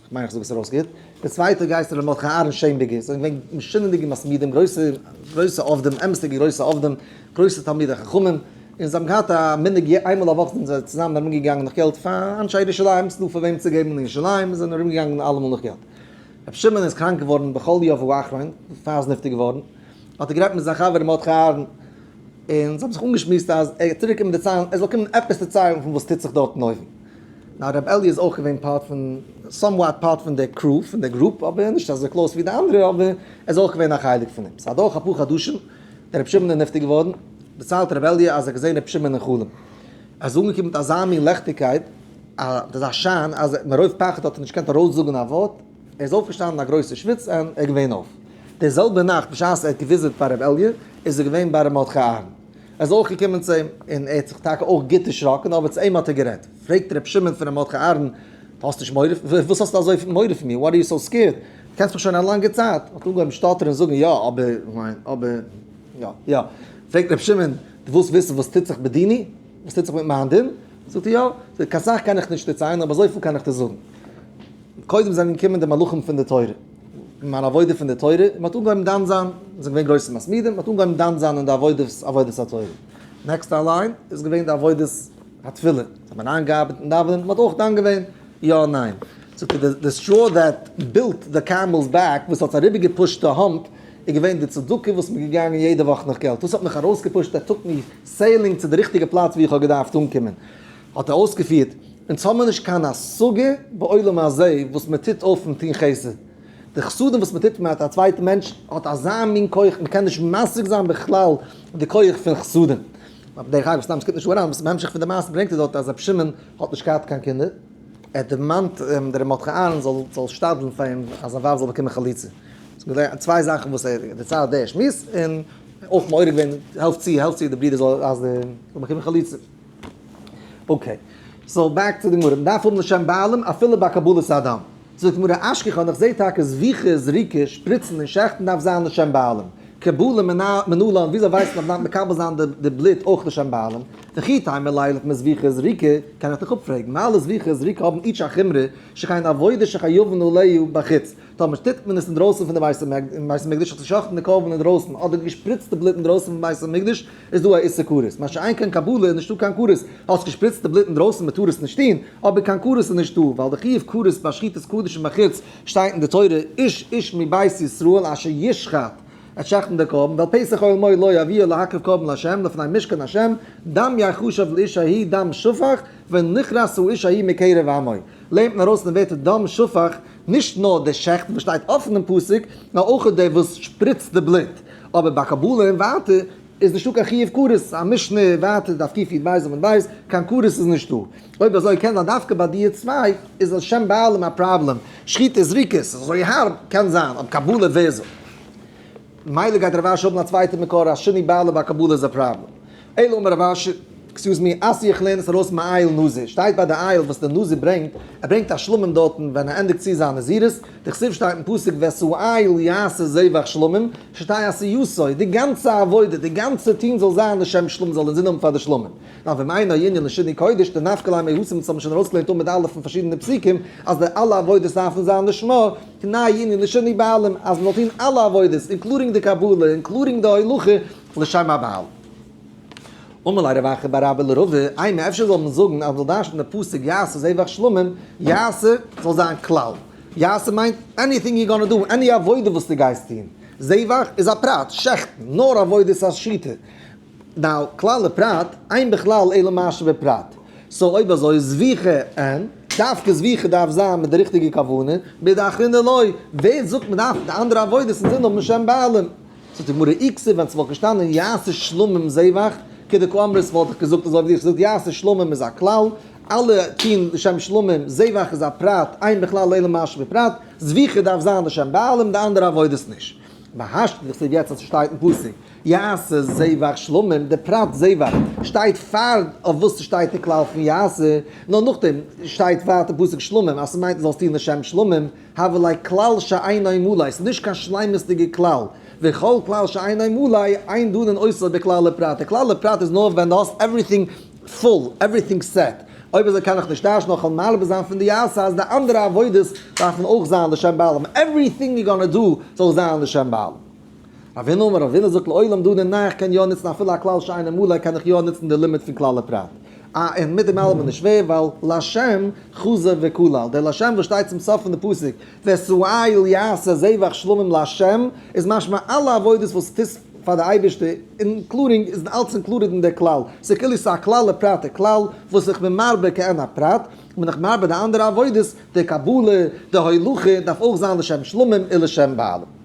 כ'מיין איך זאג עס ארויס גוט, דער צווייטער געהייסן רבי מרדכי אהרן שענבערגער, זיי זענען געווען משונה'דיגע מתמידים, גרויסע גרויסע עובדים, אמת'דיגע גרויסע עובדים, גרויסע תלמידי חכמים, און זיי האבן געהאט א מנהג איינמאל א וואך זענען זיי צוזאמען ארום געגאנגען נאך געלט פאר אנשי ירושלים, ס'איז דא פאר וועם צו געבן אין ירושלים, זיי זענען ארום געגאנגען אלעמאל נאך געלט. רבי שמעון איז קראנק געווארן בחליו האחרון, פאר ער איז נפטר געווארן, האט ער גערעדט מיט זיין חבר מרדכי אהרן, און זיי האבן זיך אנגעשמועסט אז ער גייט צוריק קומען דערציילן, ער זאל קומען עפעס דערציילן פון וואס טוט זיך דארטן אויבן. נאר רבי אלי' איז אויך געווען part פון, somewhat part פון די crew, פון די group, אבער נישט אזוי close ווי די אנדערע, אבער ער איז אויך געווען א חלק פון דעם. ס'איז אדורך אפאר חדשים, איז רבי שמעון נפטר געווארן, דערציילט רבי אלי' אז ער האט געזען רבי שמעון אין חלום. ער איז אנגעקומען מיט אזא מין לעכטיגקייט, אזא שיין, אז מרוב פחד האט ער נישט געקענט ארויסזאגן א ווארט, ער איז אויפגעשטאנען אין א גרויסע שוויץ און ער איז געווען אויף. די זעלבע נאכט בשעת ער האט געוויזיט ביי ר' אלי' איז ער געווען ביי ר' מרדכי אהרן. ער איז אויך געקומען צו אים און ער האט זיך טאקע אויך גוט דערשראקן אבער צו אים האט ער גערעדט. פרעגט ר' שמעון פון ר' מרדכי אהרן, דו האסט נישט מורא? וואס האסטו אזוי מורא פון מיר? What are you so scared? דו קענסט מיך שוין א לאנגע צייט. האט אנגעהויבן שטאטערן און זאגן יא אבער, כ'מיין, אבער, יא, יא. פרעגט ר' שמעון, דו ווילסט וויסן וואס טוט זיך בדיני? וואס טוט זיך מיט מיין דין? זאגט ער יא. קיין סאך קען איך נישט דערציילן אבער אזויפיל קען איך דיר זאגן. קודם זענען געקומען די מלאכים פון די תורה, מיין עבודה פון די תורה, און מען האט אנגעהויבן דן זיין, זיי זענען געווען גרויסע מתמידים, מען האט אנגעהויבן דן זיין אין די עבודת עבודת התורה. next אליין איז געווען די עבודת התפילה, זיי האבן אריינגעארבעט אין דאווענען, מען האט אויך דן געווען יא ניין. זאגט ער, די straw that built the camel's back, וואס האט אריבערגעפושט די hump, איז געווען די צדקה וואס מ'איז געגאנגען יעדע וואך נאך געלט. דאס האט מיך ארויסגעפושט, that took me sailing צו די ריכטיגע פלאץ וואו איך האב געדארפט אנקומען. האט ער אויסגעפירט, אונז האבן מיר נישט קיין השגה בעולם הזה וואס מען טוט אויף פון טון חסד. די חסדים וואס מען טוט מיט א צווייטן מענטש האט אזא מין כח, מען קען נישט משיג זיין בכלל די כח פון חסדים. אבער דרך אגב, סתם עס קומט נישט אריין, אבער בהמשך פון די מעשה ברענגט ער דארט אז רבי שמעון האט נישט געהאט קיין קינדער, ער האט דערמאנט דער רבי מרדכי אהרן זאל זאל שתדל'ן פאר אים אז זיין ווייב זאל באקומען חליצה. צוויי זאכן וואס ער דערציילט דער שמועס, און אויך מעורר געווען, העלפט צו, העלפט צו די ברודער זאל אז די זאל באקומען חליצה. okay, so back צו די גמרא, מ'דארף האבן לשם בעלים אפילו ביי קבלת הדם. זאגט די גמרא אשכחן, איך זעה טאקע זביחה, זריקה, שפריצן און שעכטן דארף זיין לשם בעלים. קבלה מנלן, וויאזוי ווייסט מען אז מ'דארף מקבל זיין די בלוט אויך לשם בעלים? וכי תימא לילך מזביחה זריקה, קען איך דיך אפפרעגן, מה לזביחה זריקה האבן each א חומרא שכן עבודה שחייבין עליה בחוץ, טאמער טוט מען עס אינדרויסן פון די בית המקדש, האט געשחט'ן די קרבן אינדרויסן, אדער געשפריצט די בלוט אינדרויסן פון בית המקדש, איז דא א איסור כרת, מה שאין כן קבלה איז נישטא קיין כרת, האסט געשפריצט די בלוט אינדרויסן מען טאר עס נישט טון, אבער קיין כרת איז נישטא, ווייל די חיוב כרת ביי שחיטת קדשים בחוץ שטייט אין די תורה איש איש מבית ישראל אשר ישחט עט שעכטן די קרבן, ואל פתח אוהל מועד לא יביאו להקריב קרבן לה' לפני משכן ה', דם יחשב לאיש ההוא דם שפך, ונכרת האיש ההוא מקרב עמו. לערנט מען ארויס פון די ווערטער דם שפך, נישט נאר דער שעכט וואס שטייט אפן אין פסוק, נאר אויך דער וואס שפריצט די בלוט. אבער ביי קבלה און ווייטער איז נישטא קיין חיוב כרת, א משנה ווייטער דף קי"ב עמוד ב', קיין כרת איז נישטא. אויב אזוי קען זיין דווקא ביי די צוויי איז לשם בעלים א פראבלעם, שחיטה זריקות איז אזוי הארב, קען זיין, אבער קבלה ווער זאגט? מילא גייט רב אשי האבן א צווייטע מקור אז שינוי בעלים ביי קבלה איז א פראבלעם. אלא אמר רב אשי, excuse me, אתיא איך לערן עס ארויס מאיל נזיר, שטייט ביי די איל וואס דער נזיר ברענגט, ער ברענגט א שלמים דארטן ווען ער ענדיגט צו זיין נזירות, דכתיב שטייט אין פסוק ואת האיל יעשה זבח שלמים, שתהא עשייתו, די גאנצע עבודה, די גאנצע טון זאל זיין לשם שלמים, זאל אינזין האבן פאר די שלמים. נאר ואם אינו ענין לשינוי קודש, דנפקא ליה מהתם, אונז האבן שוין ארויסגעלערנט עמוד א' פון פארשידענע פסוקים, אז די אלע עבודות דארפן זיין לשמה, תנאי ענין לשינוי בעלים, אז מ'זאל טון אלע עבודות, including די קבלה, including די הולכה, לשם הבעלים. אמר ליה רב אחא בר אבא לרבא, אימא אפשר זאל מען זאגן אז מ'זאל דרש'נען די פסוק יעשה זבח שלמים, יעשה זאל זיין כלל. יעשה מיינט anything you gonna do, any עבודה וואס דו גייסט טון. זבח איז א פרט, שעכטן, נאר עבודת השחיטה. now, כלל ופרט, אין בכלל אלא מה שבפרט. so אויב אזוי זביחה אין, דווקא זביחה דארף זיין מיט די ריכטיגע כוונה, מידי אחרינא לא, ווער זאגט מ'דארף די אנדערע עבודות אינזין האבן לשם בעלים? זאגט די גמרא אי כתיב ווען ס'וואלט געשטאנען יעשה שלמים זבח, כדקאמרת וואלט איך געזאגט אזוי ווי דו האסט געזאגט יעשה שלמים איז א כלל, אלע טוהן לשם שלמים, זבח איז א פרט, אין בכלל אלא מה שבפרט, זביחה דארף זיין לשם בעלים, די אנדערע עבודות נישט. והשתא דכתיב יעצט אז ס'שטייט אין פסוק יעשה זבח שלמים, די פרט זבח שטייט פאר אויף וואס ס'שטייט די כלל פון יעשה, נאר נאכדעם שטייט ווייטער פסוק שלמים אז ס'מיינט זאלסט טוהן לשם שלמים, הוה ליה כלל שאינו מלא, ס'איז נישט קיין שלימות'דיגע כלל, וכל כלל שאינו מלא, אין דנין אותו בכלל ופרט, די כלל ופרט איז נאר ווען דו האסט everything full, everything set, אויב אזוי קען איך נישט דרש'ן נאר כ'וועל מרבה זיין פון די יעשה אז די אנדערע עבודות דארפן אויך זיין לשם בעלים, everything you gonna do זאל זיין לשם בעלים. רבינא אמר רבינא זאגט לעולם דנין ניין איך קען יא נוצן אפילו א כלל שאינו מלא קען איך יא נוצן די לימוד פון כלל ופרט. אה און מיט דעם אלעם איז נישט שווער ווייל לשם חזר וכלל דער לשם וואס שטייט צום סוף פון די פסוק ואת האיל יעשה זבח שלמים לשם איז משמע אלע עבודות וואס טוסט פאר די אייבערשטער including איז אלץ included אין דער כלל ס'איז כאילו ס'איז א כלל ופרט כלל וואס איך בין מרבה כעין הפרט בין איך מרבה די אנדערע עבודות די קבלה די הולכה דארף אויך זיין לשם שלמים און לשם בעלים.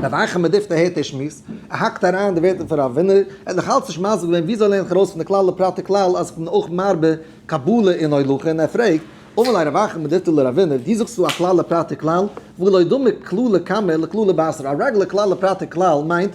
רב אחא מדיפתי הערט די שמועס, ער האקט אריין די ווערטער פון רב ווינער, ער האט נאך אלץ נישט מסביר געווען וויאזוי לערן איך ארויס פון די כלל ופרט וכלל אז איך בין אויך מרבה קבלה און הולכה, און ער פרעגט, אמר ליה רב אחא מדיפתי לרב ווינער, ווי זאגסטו א כלל ופרט וכלל, והא לא דמי כללא קמא לכללא בתרא, א רעגולער כלל ופרט וכלל מיינט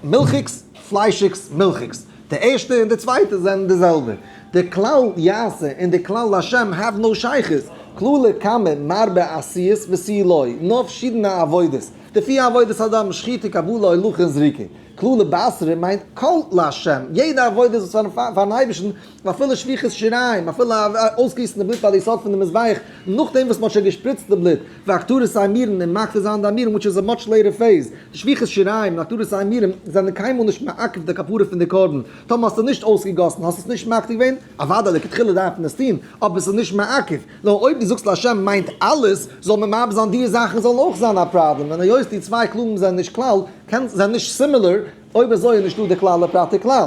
מילכיגס, פליישיגס, מילכיגס, די ערשטע און די צווייטע זענען די זעלבע. די כלל יעשה און די כלל לשם have no שייכות. כללא קמא מרבה עשיות ותו לא, נאר פארשידענע עבודות. די פיר עבודות אדם, שחיטה, קבלה, הולכה און זריקה. כללא בתרא מיינט כל להשם, יעדע עבודה איז פארן אייבערשטן, ואפילו שפיכת שיריים, אפילו אויסגיסן די בלוט ביי די יסוד פון די מזבח, נאכדעם וואס מ'האט שוין געשפריצט די בלוט, והקטרת האימורין און מקטיר זיין די אימורין which is a much later phase, די שפיכת שיריים און הקטרת האימורין זענען קיינמאל נישט מעכב די כפרה פון די קרבן, טאמער האסטו נישט אויסגעגאסן האסט עס נישט מקטיר געווען, אוודאי לכתחילה דארף מען עס טון, אבער עס איז נישט מעכב, נאר אויב דו זאגסט להשם מיינט אלעס, זאל מען מרבה זיין די זאכן זאלן אויך זיין א פראבלעם, און היות די צוויי כללים זענען נישט כלל, קען זענען נישט similar, אויב אזוי איז נישטא די כלל לפרט וכלל.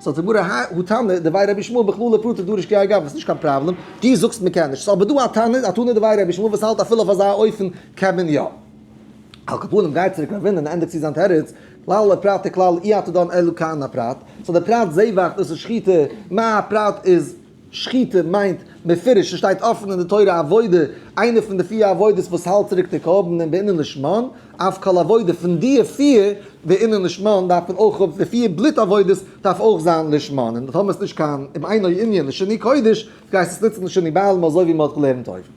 זאגט די גמרא הא תנא דבי רבי ישמעאל בכללא פרטא דריש כי האי גוונא, ס'איז נישט קיין פראבלעם, דו זאגסט מ'קען נישט, ס'איז אבער דא א תנא, א תנא דבי רבי ישמעאל וואס האלט אפילו אויף אזא אופן קען מען יא. על כל פנים גייט צוריק רב הונא און ענדיגט צו זיין תירוץ, כלל לפרט וכלל אי אתה דן אלא כעין הפרט, so דער פרט זבח דאס איז שחיטה, מה הפרט איז שחיטה מיינט מפורש, ס'שטייט אפן אין די תורה עבודה, איינע פון די פיר עבודות וואס האלט צוריק די קרבן און בעינן לשמן, אף כל עבודה פון די פיר בעינן לשמן דארף מען אויך האבן, די פיר בלוט עבודות דארף אויך זיין לשמן, און טאמער ס'נישט קיין אם אינו ענין לשני קודש, גייסט עס נוצן לשני בעלים אזוי ווי מ'האט געלערנט אויבן.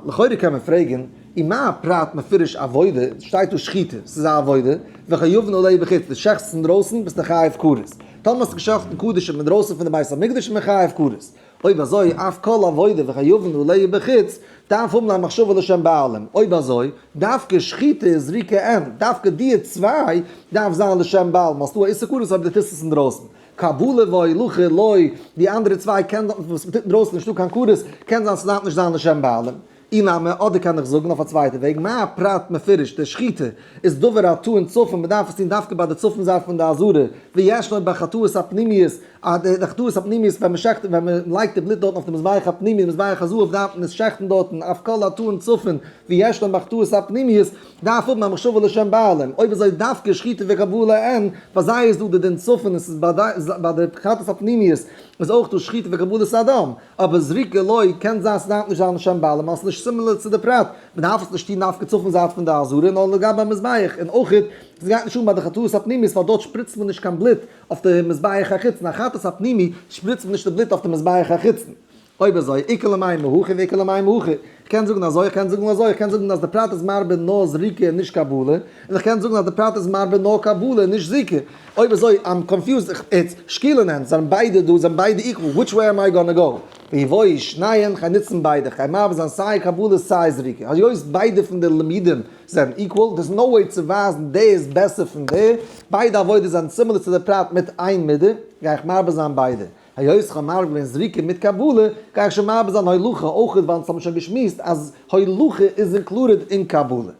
לכאורה קען מען פרעגן, און מה הפרט מפורש עבודה, שטייט דא שחיטה, ס'איז א עבודה, וחייבין עליה בחוץ, דו שעכטסט אינדרויסן ביסטו חייב כרת. טאמער האסטו געשחט'ן קדשים אינדרויסן פון די בית המקדש איז מען חייב כרת. אויב אזוי אף כל עבודה וחייבין עליה בחוץ, דארף האבן א מחשבה לשם בעלים. אויב אזוי, דווקא שחיטה איז זריקה אין, דווקא די צוויי דארף זיין לשם בעלים, האסטו א איסור כרת אויב דו טוסט עס אינדרויסן. קבלה והולכה לא, די אנדערע צוויי קען זיין וואס מ'טוט אינדרויסן נישטא קיין כרת, קען זיין ס'דארף נישט זיין לשם בעלים. אי נמי, אדער קען איך זאגן אויף א צווייטע וועג, מה הפרט מפורש, די שחיטה איז דבר הטעון צפון, מ'דארף עס טון דווקא ביי די צפון זייט פון די עזרה, וישנו בחטאות הפנימיות, די חטאות הפנימיות ווען מ'שחט ווען מ'לייגט די בלוט דארטן אויף די מזבח הפנימי, די מזבח הזהב דארף מען עס שעכטן דארטן, אף כל הטעון צפון, וישנו בחטאות הפנימיות, דארף האבן א מחשבה לשם בעלים, אויב אזוי דווקא שחיטה וקבלה אין, ביי זיי איז דא די דין צפון און ס'איז ביי די חטאת הפנימיות איז אויך דא שחיטה וקבלת הדם, אבער זריקה לא, קען זיין ס'דארף נישט זיין לשם בעלים ווייל ס'איז נישט similar צו די פרט, מ'דארף עס נישט טון דווקא צפון זייט פון די עזרה נאר לגבי המזבח, און אויך ס'גייט נישט אן ביי די חטאת הפנימיות ווייל דארט שפריצט מען נישט קיין בלוט אויף די מזבח החיצון, א חטאת הפנימי שפריצט מען נישט די בלוט אויף די מזבח החיצון. אויב אזוי, איכא למימר הכי ואיכא למימר הכי. איך קען זאגן אזוי, איך קען זאגן אזוי, איך קען זאגן אז די פרט איז מרבה נאר זריקה און נישט קבלה, און איך קען זאגן אז די פרט איז מרבה נאר קבלה און נישט זריקה. אויב אזוי, I'm confused, it's שקילין הן, זענען ביידע דא, זענען ביידע equal, which way am I gonna go? ויבואו שניהם, כ'גיי נוצן ביידע, כ'גיי מרבה זיין סיי קבלה סיי זריקה. היות ביידע פון די לימודים זענען equal, there's no way צו ווייזן די איז בעסער פון די, ביידע עבודות זענען similar צו די פרט מיט איין מידה, גיי איך מרבה זיין ביידע. היות כ'האב מרבה געווען זריקה מיט קבלה, גיי איך שוין מרבה זיין הולכה אויך, ווייל אונז האבן שוין געשמועסט אז הולכה איז included אין קבלה.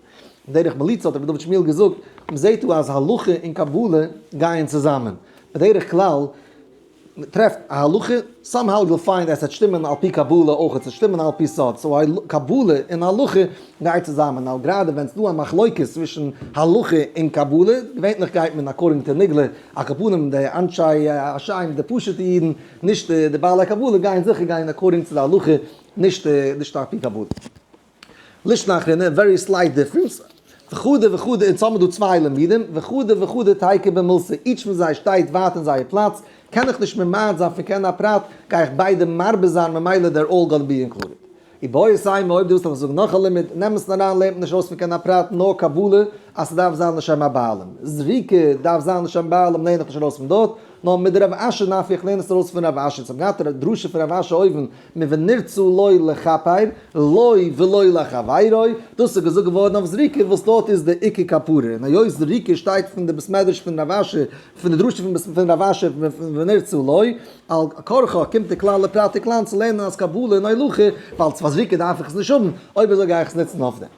בדרך מליצה האט רבי דוד שמואל געזאגט, מ'זעט דא אז הלכה און קבלה גייען צוזאמען. בדרך כלל מ'טרעפט א הלכה, somehow you'll find אז ס'וועט שטימען על פי קבלה אויך, ס'וועט שטימען על פי סוד, so קבלה און הלכה גייט צוזאמען, נאר גראדע ווען ס'דא א מחלוקת צווישן הלכה און קבלה, געווענליך גייט מען according to נגלה, על כל פנים די אנשי השם די פשוטע אידן, נישט די בעלי קבלה גייען זיכער גיין according צו די הלכה, נישט נישט על פי קבלה. לישנא אחרינא, very slight difference, וחדא וחדא, אונז האבן דא צוויי לימודים, וחדא וחדא תיקו במילתא, each פון זיי שטייט ווייט אין זייער פלאץ, קען איך נישט ממעט זיין פון כעין הפרט, גיי איך ביידע מרבה זיין ממילא they're all gonna be included. איבעית אימא, אויב דו ווילסט איך זאל זאגן נאך א לימוד, נעם עס אריין לערנט נישט ארויס פון כעין הפרט נאר קבלה אז ס'דארף זיין לשם הבעלים. זריקה דארף זיין לשם בעלים לערן איך נישט ארויס פון דארט, נאר מדרב אשי נפקא איך לערן עס ארויס פון רב אשי, אונז האבן געהאט א דרשה פון רב אשי אויבן מ'ונרצה לו לכפר לו ולא לחבירו, דאס איז געזאגט געווארן אויף זריקה וואס דארט איז די עיקר כפרה, און היות זריקה שטייט פון די בית מדרש פון רב אשי, פון די דרשה פון רב אשי ונרצה לו, על כרחך קומט די כלל לפרט וכלל צו לערנען אז קבלה און הולכה, ווייל פאר זריקה דארף איך עס נישט האבן, אויב אזוי גיי איך עס נוצן אויף דעם.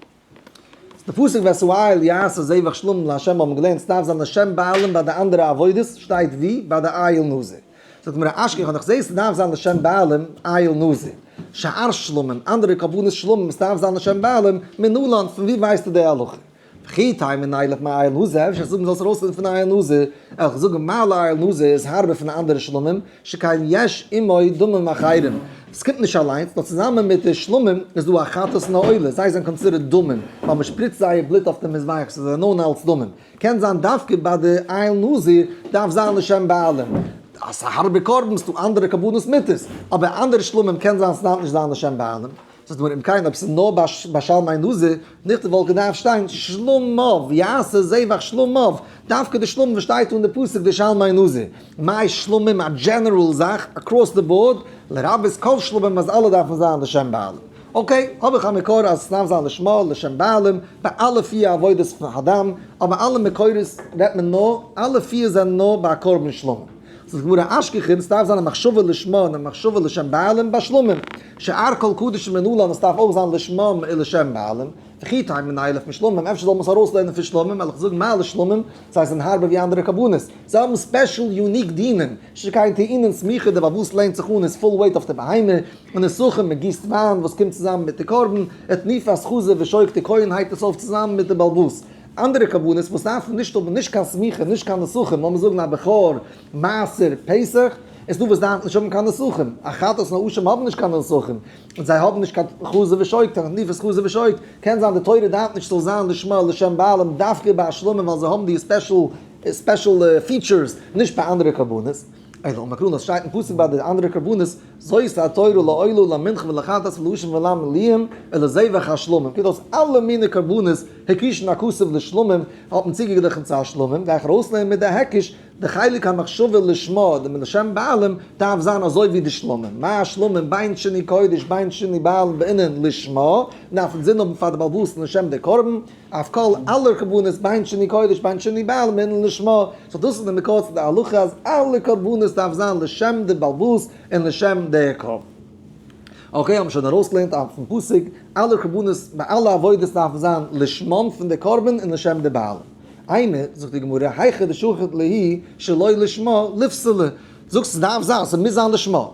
די פסוק ואת האיל יעשה זבח שלמים לה' האבן געלערנט ס'דארף זיין לשם בעלים ביי די אנדערע עבודות שטייט ווי ביי די איל נזיר. זאגט מיר אשכח איך זעה ס'דארף זיין לשם בעלים איל נזיר. שאר שלמים, אנדערע קרבנות שלמים ס'דארף זיין לשם בעלים, מנלן פון ווי ווייסטו די הלכה? וכי תימא נילף מאיל נזיר, אפשר זאגן זאלסט ארויסלערנען פון איל נזיר, איך זאג מעלה איל נזיר איז הארבער פון אנדערע שלמים, שכן יש עמו דמים אחרים, עס קומט נישט אליינס, נאר צוזאמען מיט די שלמים איז דא א חטאת און א עולה, זיי זענען considered דמים, ווייל מען שפריצט זייער בלוט אויף די מזבח, ס'איז זיי known אלס דמים. קען זיין דווקא ביי די איל נזיר דארף זיין לשם בעלים, אז ס'איז א הארבע קרבן, ס'דא אנדערע קרבנות מיתות, אבער אנדערע שלמים קען זיין ס'דארף נישט זיין לשם בעלים. זאגט די גמרא אם כן אויב ס'איז נאר ביי שלמי נזיר, ניכטער וואלט געדארפט שטיין שלמיו, יעשה זבח שלמיו, דווקא די שלמים וואס שטייט דא אין די פסוק די שלמי נזיר, מאי שלמים א general זאך across the board, לרבות כל שלמים אז אלע דארפן זיין לשם בעלים. Okay, האב איך א מקור אז ס'דארף זיין לשמה, לשם בעלים, ביי אלע פיר עבודות פון הדם, אבער אלע מקורות רעדט מען נאר, אלע פיר זענען נאר ביי א קרבן שלמים. זאגט די גמרא אשכחן, ס'דארף זיין א מחשבה לשמה און א מחשבה לשם בעלים ביי שלמים, שאר כל קדשים מנלן עס דארף אויך זיין לשמם און לשם בעלים, וכי תימא נילף משלמים, אפשר זאל מען עס ארויסלערנען פון שלמים, וועל איך זאגן מה לשלמים, זיי זענען הארבער ווי אנדערע קרבנות, זיי האבן special unique דינים, שכן טעונין סמיכה דער בעל הבית לענט זיך אן his full weight אויף די בהמה, און נסכים מען גיסט וויין וואס קומט צוזאמען מיט די קרבן, ותנופת חזה ושוק די כהן הייבט עס אויף צוזאמען מיט די בעל הבית. אנדערע קרבנות וואס דארפן נישט האבן נישט קיין סמיכה נישט קיין נסכים, לאמיר זאגן א בכור, מעשר, פסח, איז דא וואס דארפן נישט האבן קיין נסכים, א חטאת און א אשם האבן נישט קיין נסכים, און זיי האבן נישט קיין חזה ושוק, תנופת חזה ושוק, קען זיין די תורה דארף נישט ס'זאל זיין לשמה לשם בעלים דווקא ביי שלמים ווייל זיי האבן די special special features, נישט ביי אנדערע קרבנות. אלא אמר קרא, עס שטייט אין פסוק ביי די אנדערע קרבנות, זאת התורה לעולה למנחה ולחטאת ולאשם ולמילואים ולזבח השלמים, קומט אויס אלע מיני קרבנות הקישן הכתוב לשלמים האט מען צוגעגליכן צו א שלמים, גיי איך ארויסלערנען מיט די היקש, די חלק המחשבה לשמה, די לשם בעלים, דארף זיין אזוי ווי די שלמים, מה השלמים בין שני קודש בין שני בעלים בעינן לשמה, מ'דארף אינזין האבן פאר די בעל הבית לשם די קרבן, אויף כל אלע קרבנות בין שני קודש בין שני בעלים בעינן לשמה, so דאס איז די מקור צו די הלכה אז אלע קרבנות דארף זיין לשם די בעל הבית און לשם די קרבן. Okay האבן שוין ארויסגעלערנט אויפן פסוק, אלע קרבנות ביי אלע עבודות דארפן זיין לשמם פון די קרבן און לשם די בעלים. אימא, זאגט די גמרא, היכא דשכיחא להו שלא לשמה ליפסלו, זאגסט ס'דארף זיין, ס'מוז זיין לשמה.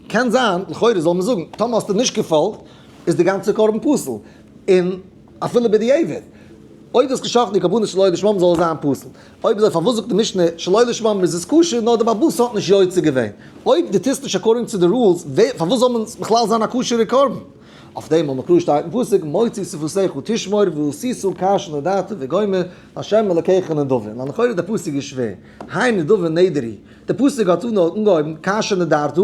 קען זיין, לכאורה זאל מען זאגן, טאמער האסטו נישט געפאלגט, איז די גאנצע קרבן פסול. און אפילו בדיעבד, אויב דו האסט געשאכטן די קרבנות שלא לשמם זאל עס זיין פסול. אויב אזוי פארוואס זאגט די משנה שלא לשמם איז עס כשר נאר די בעל הבית האט נישט יוצא געווען? אויב דו טוסט נישט according צו די rules, פארוואס זאל מען בכלל זיין א כשר'ע קרבן? אויף דעם אמר קרא שטייט אין פסוק מוציא שפתיך תשמור ועשית כאשר נדרת וגומר לה' אלקיך נדבה. ווייל לכאורה די פסוק איז שווער, האי נדבה נדר הוא, די פסוק האט אנגעהויבן כאשר נדרת,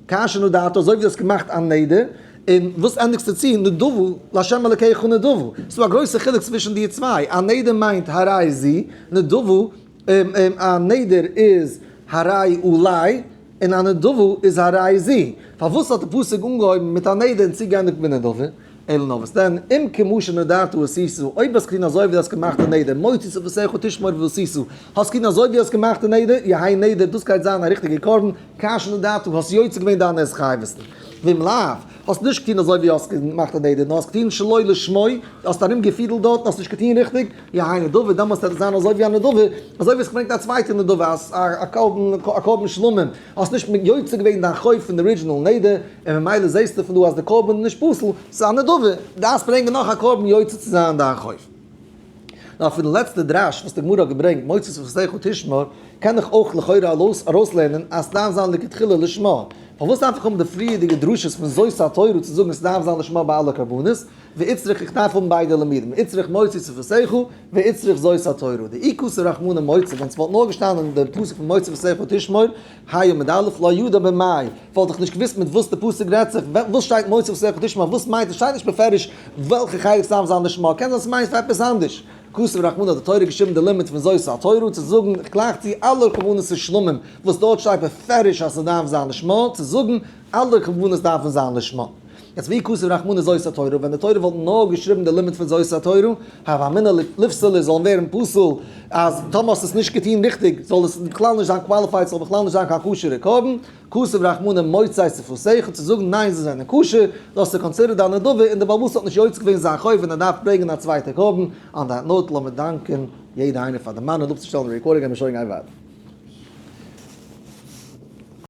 כאשר נדרת, אזוי ווי דו האסט געמאכט א נדר, און וואס ענדיגסטו צו, נדבה לה' אלקיך נדבה. ס'איז דא א גרויסע חילוק צווישן די צוויי, א נדר מיינט הרי זו, נדבה, א נדר איז הרי עלי, און א נדבה איז הרי זו. פארוואס האט די פסוק אנגעהויבן מיט א נדר און צוגעענדיגט מיט נדבה? אלא נאר וואס דען, אם כמו שנדרת עשית, אויב האסט געטון אזוי ווי דו האסט געמאכט די נדר, מוציא שפתיך תשמור ועשית, האסט געטון אזוי ווי האסט געמאכט די נדר, יהא נדר, דאס גייט זיין א ריכטיגע קרבן, כאשר נדרת, האסט יוצא געווען דיינע התחייבות'ן. ואם לאו, האסט נישט געטון אזוי ווי האסט געמאכט א נדר, נאר האסט געטון שלא לשמו, האסט ארום געפידלט דארט, האסט נישט געטון ריכטיג, יהא נדבה, דעמאלטס וועט עס זיין אזוי ווי א נדבה, אזוי ווי האסט געברענגט א צווייטע נדבה, א קרבן, א קרבן שלמים, האסט נישט יוצא געווען דיין חוב פון די original נדר, און ממילא זעסטו פון דא אז די קרבן איז נישט פסול, ס'איז א נדבה, דארפסט ברענגען נאך א קרבן יוצא צו זיין דיין חוב. נאר פון די לעצטע דרש וואס די גמרא האט געברענגט מוציא שפתיך תשמור, קען איך אויך לכאורה ארויסלערנען אז ס'דארף זיין לכתחילה לשמה. פארוואס דארף איך האבן די פריערדיגע דרשות פון זאת התורה צו זאגן ס'דארף זיין לשמה ביי אלע קרבנות? ואיצטריך איך דארף האבן ביידע לימודים, איצטריך מוציא שפתיך ואיצטריך זאת התורה. דאי כתב רחמנא מוציא, ווען ס'וואלט נאר געשטאנען די פסוק פון מוציא שפתיך תשמור, ה' עמוד א', לא ידע במאי, וואלט איך נישט געוואוסט מיט וואס די פסוק רעדט זיך, וואס שטייט מוציא שפתיך תשמור, וואס מיינט עס, שטייט נישט בפירוש וועלכע חלק ס'דארף זיין לשמה, קען זיין ס'מיינט פאר עפעס אנדערש. כתב רחמנא האט די תורה געשריבן די לימוד פון זאת התורה צו זאגן, איך גלייך צו אלע קרבנות שלמים וואס דארט שטייט בפירוש אז ס'דארף זיין לשמה, צו זאגן אלע קרבנות דארפן זיין לשמה. יעצט ואי כתב רחמנא זאת התורה, ווען די תורה וואלט נאר געשריבן די לימוד פון זאת התורה, הוה אמינא ליפסלו זאלן ווערן פסול, אז טאמער האסט עס נישט געטון ריכטיג זאל עס בכלל נישט זיין qualified, ס'זאל בכלל נישט זיין קיין כשר'ע קרבן, כתב רחמנא מוציא שפתיך צו זאגן ניין זיי זענען כשר, דאס איז considered א נדבה און דער בעל הבית האט נישט יוצא געווען זיין חוב און ער דארף ברענגען א צווייטע קרבן, on that note לאמיר דאנקען יעדע איינער פאר די מאן און אפצושטעלן די recording און מיר שוין גיין ווייטער.